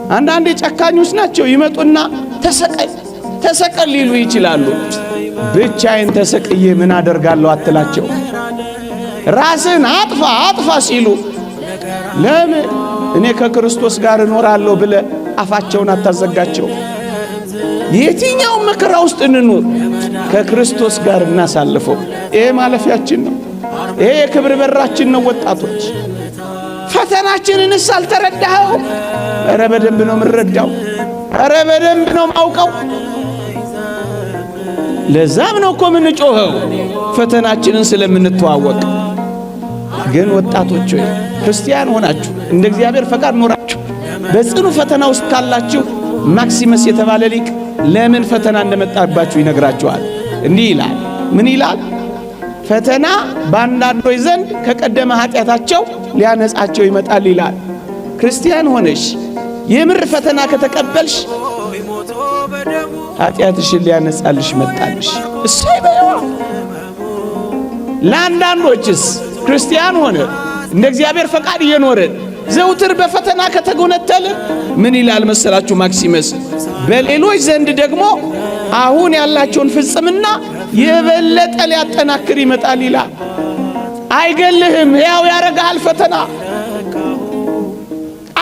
አንዳንዴ ጨካኞች ናቸው። ይመጡና ተሰቀል ተሰቀል ሊሉ ይችላሉ። ብቻዬን ተሰቅዬ ምን አደርጋለሁ አትላቸው። ራስን አጥፋ አጥፋ ሲሉ ለምን እኔ ከክርስቶስ ጋር እኖራለሁ ብለ አፋቸውን አታዘጋቸው። የትኛው መከራ ውስጥ እንኑር ከክርስቶስ ጋር እናሳልፈው። ይሄ ማለፊያችን ነው። ይሄ የክብር በራችን ነው። ወጣቶች ፈተናችንንስ አልተረዳኸው? ኧረ በደንብ ነው የምረዳው። ኧረ በደንብ ነው ማውቀው። ለዛም ነው እኮ የምንጮኸው ፈተናችንን ስለምንተዋወቅ። ግን ወጣቶች ሆይ ክርስቲያን ሆናችሁ እንደ እግዚአብሔር ፈቃድ ኖራችሁ በጽኑ ፈተና ውስጥ ካላችሁ ማክሲመስ የተባለ ሊቅ ለምን ፈተና እንደመጣባችሁ ይነግራችኋል። እንዲህ ይላል። ምን ይላል? ፈተና በአንዳንዶች ዘንድ ከቀደመ ኃጢአታቸው ሊያነጻቸው ይመጣል ይላል። ክርስቲያን ሆነሽ የምር ፈተና ከተቀበልሽ ኃጢአትሽን ሊያነጻልሽ መጣልሽ። እሰይ በይዋ። ለአንዳንዶችስ ክርስቲያን ሆነ እንደ እግዚአብሔር ፈቃድ እየኖርን ዘውትር በፈተና ከተጎነተልን ምን ይላል መሰላችሁ ማክሲመስ? በሌሎች ዘንድ ደግሞ አሁን ያላቸውን ፍጽምና የበለጠ ሊያጠናክር ይመጣል ይላል። አይገልህም፣ ሕያው ያረግሃል ፈተና።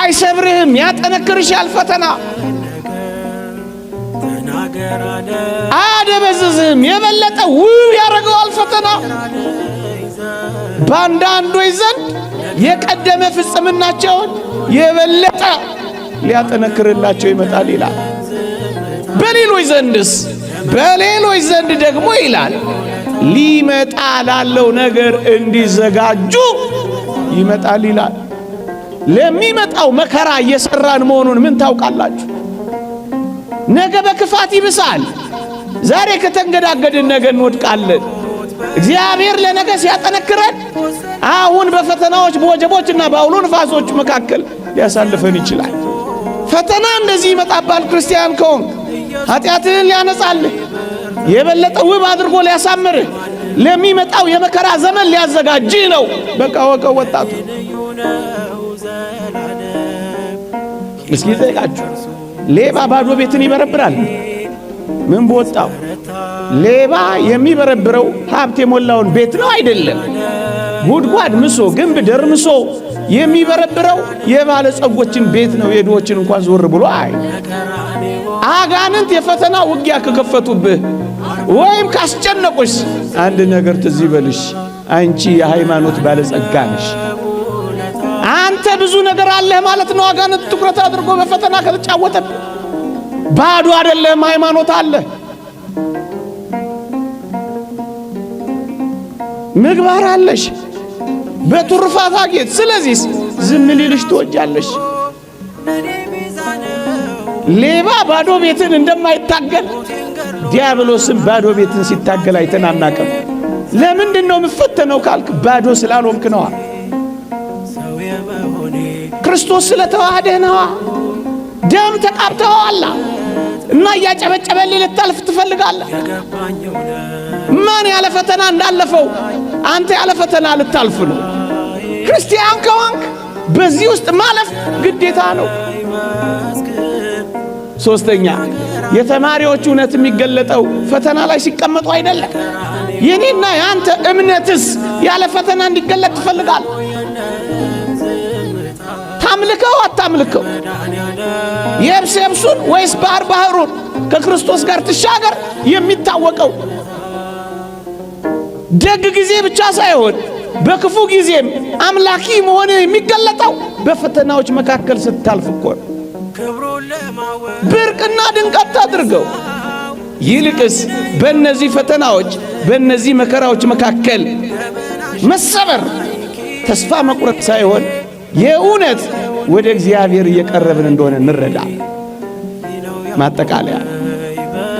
አይሰብርህም፣ ያጠነክርሻል ፈተና። አያደበዝዝህም፣ የበለጠ ውብ ያደርገዋል ፈተና። በአንዳንዶች ዘንድ የቀደመ ፍጽምናቸውን የበለጠ ሊያጠነክርላቸው ይመጣል ይላል። በሌሎች ዘንድስ በሌሎች ዘንድ ደግሞ ይላል ሊመጣ ላለው ነገር እንዲዘጋጁ ይመጣል ይላል። ለሚመጣው መከራ እየሰራን መሆኑን ምን ታውቃላችሁ? ነገ በክፋት ይብሳል። ዛሬ ከተንገዳገድን ነገ እንወድቃለን። እግዚአብሔር ለነገ ሲያጠነክረን አሁን በፈተናዎች በወጀቦችና በአውሎ ንፋሶች መካከል ሊያሳልፈን ይችላል። ፈተና እንደዚህ ይመጣባል። ክርስቲያን ከሆንክ ኃጢአትህን ሊያነጻልህ የበለጠ ውብ አድርጎ ሊያሳምርህ ለሚመጣው የመከራ ዘመን ሊያዘጋጅህ ነው። በቃ ወቀው ወጣቱ እስኪ ጠይቃችሁ፣ ሌባ ባዶ ቤትን ይበረብራል? ምን በወጣው ሌባ የሚበረብረው ሀብት የሞላውን ቤት ነው አይደለም። ጉድጓድ ምሶ ግንብ ደርምሶ የሚበረብረው የባለጸጎችን ቤት ነው። የድሆችን እንኳን ዞር ብሎ አይ። አጋንንት የፈተና ውጊያ ከከፈቱብህ ወይም ካስጨነቁሽ አንድ ነገር ትዝ ይበልሽ፣ አንቺ የሃይማኖት ባለጸጋ ነሽ። አንተ ብዙ ነገር አለህ ማለት ነው። አጋንንት ትኩረት አድርጎ በፈተና ከተጫወተብህ ባዶ አይደለም፣ ሃይማኖት አለ፣ ምግባር አለሽ፣ በትሩፋት አጌጥ። ስለዚህ ዝም ሊልሽ ትወጃለሽ። ሌባ ባዶ ቤትን እንደማይታገል ዲያብሎስም ባዶ ቤትን ሲታገል አይተን አናቅም። ለምንድን ነው የምፈተነው ካልክ ባዶ ስላልሆንክ ነዋ። ክርስቶስ ስለተዋህደህ ነዋ። ደም ተቃብተዋላ እና እያጨበጨበልህ ልታልፍ ትፈልጋለህ። ማን ያለ ፈተና እንዳለፈው አንተ ያለ ፈተና ልታልፍ ነው። ክርስቲያን ከሆንክ በዚህ ውስጥ ማለፍ ግዴታ ነው። ሶስተኛ የተማሪዎች እውነት የሚገለጠው ፈተና ላይ ሲቀመጡ አይደለም። የኔና የአንተ እምነትስ ያለ ፈተና እንዲገለጥ ትፈልጋል? ታምልከው አታምልከው? የብስ የብሱን ወይስ ባህር ባህሩን ከክርስቶስ ጋር ትሻገር የሚታወቀው ደግ ጊዜ ብቻ ሳይሆን በክፉ ጊዜም አምላኪ መሆን የሚገለጠው በፈተናዎች መካከል ስታልፍ እኮ ነው። ብርቅና ድንቅ አታድርገው። ይልቅስ በእነዚህ ፈተናዎች በእነዚህ መከራዎች መካከል መሰበር፣ ተስፋ መቁረጥ ሳይሆን የእውነት ወደ እግዚአብሔር እየቀረብን እንደሆነ እንረዳ። ማጠቃለያ፣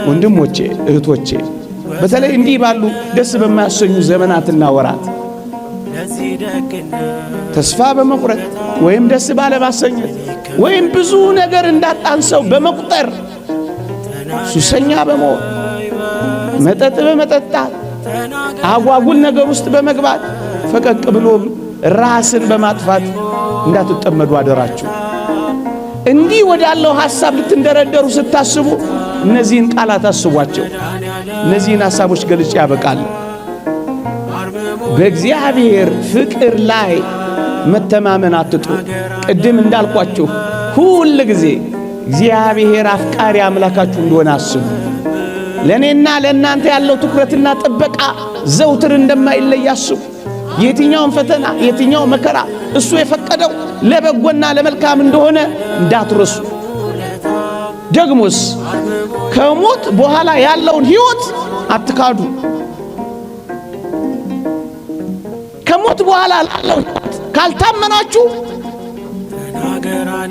ወንድሞቼ እህቶቼ፣ በተለይ እንዲህ ባሉ ደስ በማያሰኙ ዘመናትና ወራት ተስፋ በመቁረጥ ወይም ደስ ባለማሰኘት ወይም ብዙ ነገር እንዳጣን ሰው በመቁጠር ሱሰኛ በመሆን መጠጥ በመጠጣት አጓጉል ነገር ውስጥ በመግባት ፈቀቅ ብሎም ራስን በማጥፋት እንዳትጠመዱ አደራችሁ። እንዲህ ወዳለው ሐሳብ ልትንደረደሩ ስታስቡ እነዚህን ቃላት አስቧቸው። እነዚህን ሐሳቦች ገልጬ ያበቃል። በእግዚአብሔር ፍቅር ላይ መተማመን አትጡ። ቅድም እንዳልኳችሁ ሁል ጊዜ እግዚአብሔር አፍቃሪ አምላካችሁ እንደሆነ አስቡ። ለእኔና ለእናንተ ያለው ትኩረትና ጥበቃ ዘውትር እንደማይለይ አስቡ። የትኛውን ፈተና የትኛው መከራ እሱ የፈቀደው ለበጎና ለመልካም እንደሆነ እንዳትረሱ። ደግሞስ ከሞት በኋላ ያለውን ሕይወት አትካዱ። ከሞት በኋላ ላለው ሕይወት ካልታመናችሁ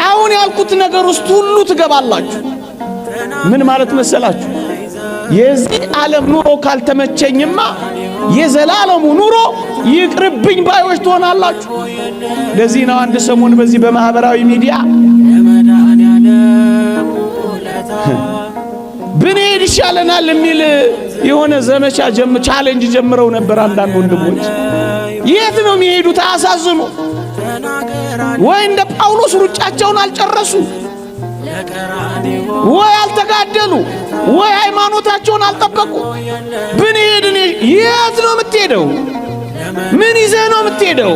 አሁን ያልኩት ነገር ውስጥ ሁሉ ትገባላችሁ። ምን ማለት መሰላችሁ? የዚህ ዓለም ኑሮ ካልተመቸኝማ የዘላለሙ ኑሮ ይቅርብኝ ባዮች ትሆናላችሁ። ለዚህ ነው አንድ ሰሞን በዚህ በማህበራዊ ሚዲያ ብንሄድ ይሻለናል የሚል የሆነ ዘመቻ challenge ጀምረው ነበር አንዳንድ ወንድሞች። የት ነው የሚሄዱት? አያሳዝኑ ወይ? እንደ ጳውሎስ ሩጫቸውን አልጨረሱ ወይ አልተጋደሉ ወይ ሃይማኖታቸውን አልጠበቁ። ብንሄድ እኔ የት ነው የምትሄደው? ምን ይዘህ ነው የምትሄደው?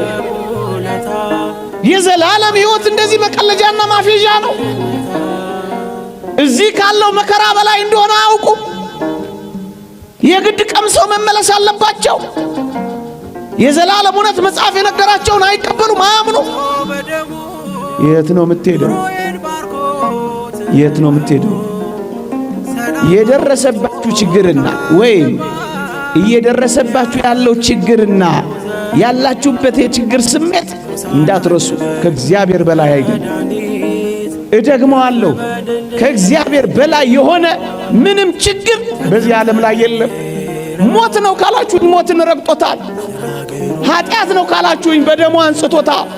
የዘላለም ሕይወት እንደዚህ መቀለጃና ማፌዣ ነው? እዚህ ካለው መከራ በላይ እንደሆነ አያውቁም። የግድ ቀምሰው መመለስ አለባቸው። የዘላለም እውነት መጽሐፍ የነገራቸውን አይቀበሉም፣ አያምኑ። የት ነው የምትሄደው? የት ነው የምትሄደው? የደረሰባችሁ ችግርና ወይም እየደረሰባችሁ ያለው ችግርና ያላችሁበት የችግር ስሜት እንዳትረሱ፣ ከእግዚአብሔር በላይ አይደለም። እደግመዋለሁ፣ ከእግዚአብሔር በላይ የሆነ ምንም ችግር በዚህ ዓለም ላይ የለም። ሞት ነው ካላችሁኝ ሞትን ረግጦታል። ኃጢአት ነው ካላችሁኝ በደሙ አንጽቶታል።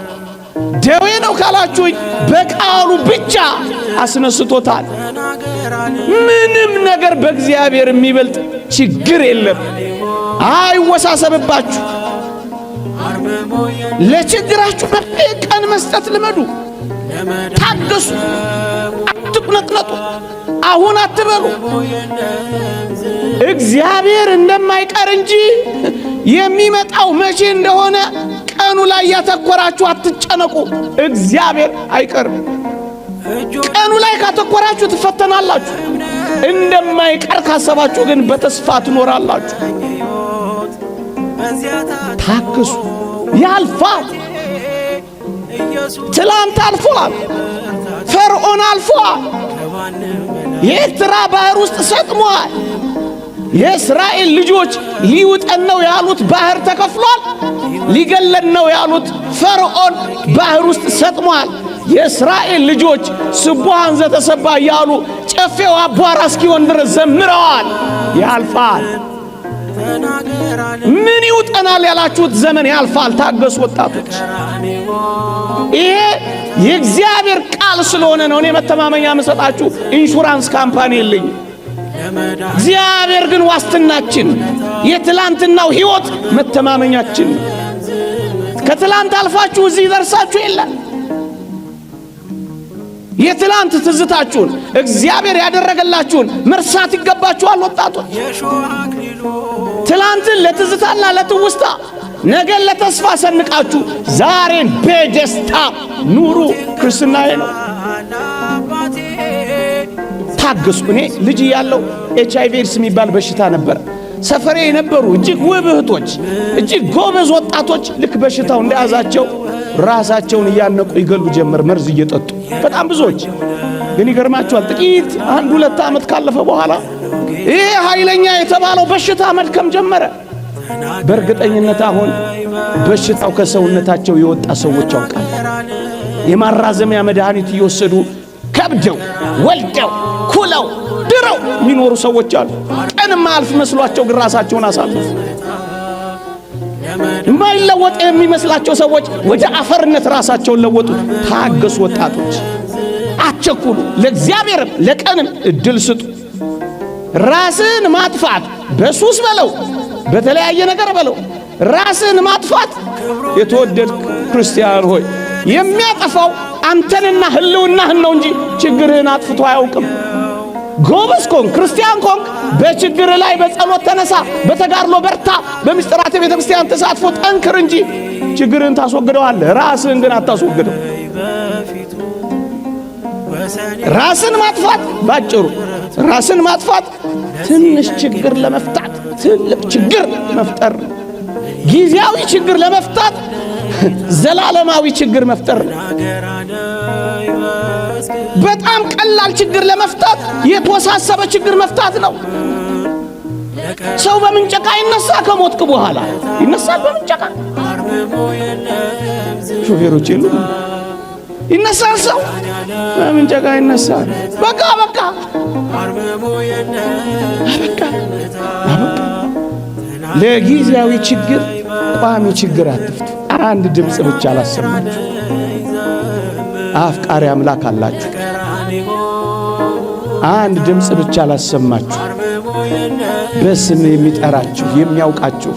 ደዌ ነው ካላችሁኝ በቃሉ ብቻ አስነስቶታል። ምንም ነገር በእግዚአብሔር የሚበልጥ ችግር የለም። አይወሳሰብባችሁ። ለችግራችሁ መፍትሄ ቀን መስጠት ልመዱ። ታገሱ፣ አትቁነጥነጡ፣ አሁን አትበሉ። እግዚአብሔር እንደማይቀር እንጂ የሚመጣው መቼ እንደሆነ ቀኑ ላይ ያተኮራችሁ አትጨነቁ። እግዚአብሔር አይቀርም። ቀኑ ላይ ካተኮራችሁ ትፈተናላችሁ። እንደማይቀር ካሰባችሁ ግን በተስፋ ትኖራላችሁ። ታክሱ፣ ያልፋል። ትላንት አልፏል። ፈርዖን አልፏል። የኤርትራ ባህር ውስጥ ሰጥሟል። የእስራኤል ልጆች ሊውጠን ነው ያሉት ባህር ተከፍሏል። ሊገለን ነው ያሉት ፈርዖን ባህር ውስጥ ሰጥሟል። የእስራኤል ልጆች ስቡሐን ዘተሰባ እያሉ ጨፌው አቧራ እስኪሆን ድረስ ዘምረዋል። ያልፋል። ምን ይውጠናል ያላችሁት ዘመን ያልፋል። ታገሱ ወጣቶች። ይሄ የእግዚአብሔር ቃል ስለሆነ ነው። እኔ መተማመኛ የምሰጣችሁ insurance company የለኝም። እግዚአብሔር ግን ዋስትናችን፣ የትላንትናው ሕይወት መተማመኛችን ነው። ከትላንት አልፋችሁ እዚህ ደርሳችሁ የለም። የትላንት ትዝታችሁን እግዚአብሔር ያደረገላችሁን መርሳት ይገባችኋል ወጣቶች። ትላንትን ለትዝታና ለትውስታ ነገን ለተስፋ ሰንቃችሁ ዛሬን በደስታ ኑሩ። ክርስትናዬ ነው። ታገሱ። እኔ ልጅ እያለሁ HIV AIDS የሚባል በሽታ ነበር። ሰፈሬ የነበሩ እጅግ ውብ እህቶች፣ እጅግ ጎበዝ ወጣቶች ልክ በሽታው እንደያዛቸው ራሳቸውን እያነቁ ይገሉ ጀመር፣ መርዝ እየጠጡ በጣም ብዙዎች። ግን ይገርማቸዋል፣ ጥቂት አንድ ሁለት ዓመት ካለፈ በኋላ ይሄ ኃይለኛ የተባለው በሽታ መድከም ጀመረ። በእርግጠኝነት አሁን በሽታው ከሰውነታቸው የወጣ ሰዎች ያውቃል። የማራዘሚያ መድኃኒት እየወሰዱ ከብደው ወልደው ኩለው ድረው የሚኖሩ ሰዎች አሉ። ቀን ማያልፍ መስሏቸው ግን ራሳቸውን አሳልፉ። የማይለወጥ የሚመስላቸው ሰዎች ወደ አፈርነት ራሳቸውን ለወጡ። ታገሱ ወጣቶች፣ አትቸኩሉ። ለእግዚአብሔርም ለቀንም እድል ስጡ። ራስን ማጥፋት በሱስ በለው በተለያየ ነገር በለው ራስን ማጥፋት፣ የተወደድክ ክርስቲያን ሆይ የሚያጠፋው አንተንና ህልውናህን ነው እንጂ ችግርህን አጥፍቶ አያውቅም። ጎበዝ ከሆንክ፣ ክርስቲያን ከሆንክ በችግር ላይ በጸሎት ተነሳ፣ በተጋድሎ በርታ፣ በምስጢራተ ቤተ ክርስቲያን ተሳትፎ ጠንክር እንጂ ችግርህን ታስወግደዋለህ። ራስህን ግን አታስወግደው። ራስን ማጥፋት ባጭሩ ራስን ማጥፋት ትንሽ ችግር ለመፍታት ትልቅ ችግር መፍጠር ነው። ጊዜያዊ ችግር ለመፍታት ዘላለማዊ ችግር መፍጠር ነው። በጣም ቀላል ችግር ለመፍታት የተወሳሰበ ችግር መፍታት ነው። ሰው በምንጨቃ ይነሳ ከሞትክ በኋላ ይነሳል። በምንጨቃ ሾፌሮች የሉም። ይነሳል። ሰው በምንጨቃ ይነሳል። በቃ በቃ በቃ በቃ። ለጊዜያዊ ችግር ቋሚ ችግር አትፍቱ። አንድ ድምፅ ብቻ አላሰማችሁ። አፍቃሪ አምላክ አላችሁ። አንድ ድምፅ ብቻ አላሰማችሁ። በስም የሚጠራችሁ የሚያውቃችሁ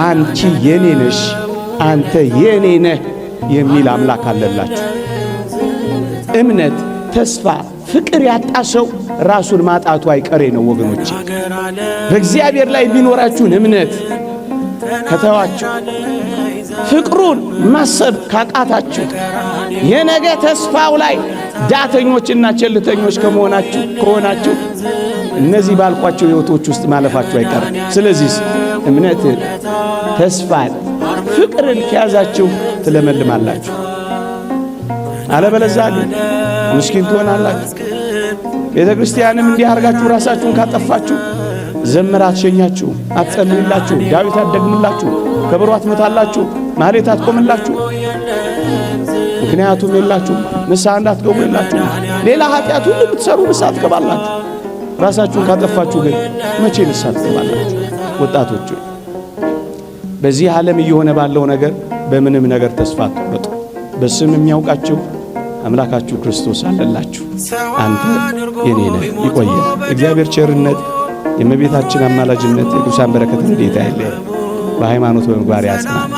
አንቺ የኔ ነሽ፣ አንተ የኔ ነህ የሚል አምላክ አለላችሁ። እምነት፣ ተስፋ፣ ፍቅር ያጣ ሰው ራሱን ማጣቱ አይቀሬ ነው ወገኖች። በእግዚአብሔር ላይ የሚኖራችሁን እምነት ከተዋችሁ፣ ፍቅሩን ማሰብ ካቃታችሁ፣ የነገ ተስፋው ላይ ዳተኞችና ቸልተኞች ከመሆናችሁ ከሆናችሁ እነዚህ ባልኳቸው ሕይወቶች ውስጥ ማለፋችሁ አይቀርም። ስለዚህ እምነትን፣ ተስፋን፣ ፍቅርን ከያዛችሁ ትለመልማላችሁ። አለበለዚያ ግን ምስኪን ትሆናላችሁ። ቤተ ክርስቲያንም እንዲህ አድርጋችሁ ራሳችሁን ካጠፋችሁ ዘምር አትሸኛችሁ፣ አትጸልይላችሁ፣ ዳዊት አትደግምላችሁ፣ ከበሮ አትመታላችሁ፣ ማህሌት አትቆምላችሁ። ምክንያቱም የላችሁ፣ ንስሐ እንዳትገቡ የላችሁ። ሌላ ኃጢአት ሁሉ ብትሰሩ ንስሐ ትገባላችሁ። ራሳችሁን ካጠፋችሁ ግን መቼ ንስሐ ትገባላችሁ? ወጣቶች በዚህ ዓለም እየሆነ ባለው ነገር በምንም ነገር ተስፋ አትቁረጡ። በስም የሚያውቃችሁ አምላካችሁ ክርስቶስ አለላችሁ። አንተ የኔ ነህ። ይቆየ። እግዚአብሔር ቸርነት፣ የእመቤታችን አማላጅነት፣ የቅዱሳን በረከት ረድኤት አይለየን። በሃይማኖት በምግባር ያጽናን።